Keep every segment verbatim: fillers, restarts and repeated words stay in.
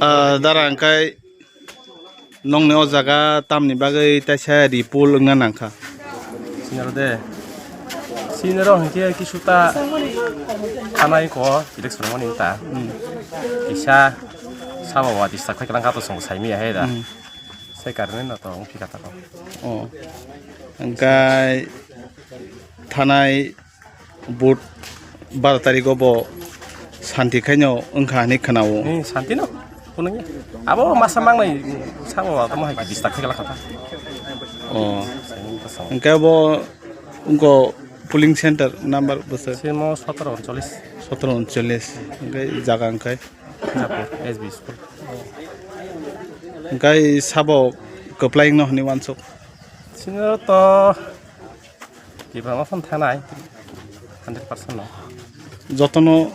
Ah, dara hwnkhe nongni o jaga tamni bagwi taisa ripul wngna nangkha. Sinaro de. Sinaro hwnkhe kisu ta thanai ko election mani ta. Hmm. Kisa sabo wa dista khai kalang kato song sai mi hai da. Hmm. Sai karne na to wng phika ta ko. Oh. Hwnkhe thanai Vote baro tariko bo santi khaino wngkha hinwi khwnao. Hmm, santi no. Kunungya. Abo masa mangnai sabo tamo hai disturb khe lakha ta. Oh. Hwnkhe bo wngkho polling center number bwswk? Simo sotoro uncholish. Sotoro uncholish. Hwnkhe jaga hwnkhe? Japur, S B school. Hwnkhe sabo kwplai wngno hinwi wansuk? Sino to Tipra no phone thanai hundred percent no. Jotono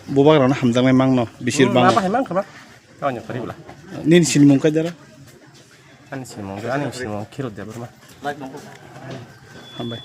bubagrano hamjaknai mangno bisir Hmm, bango. Abo hai mang kha ba? Kawanya pari bla. Nini sinimung kai dara? Ani sinimung, ani sinimung Khirut Debbarma. Hambai.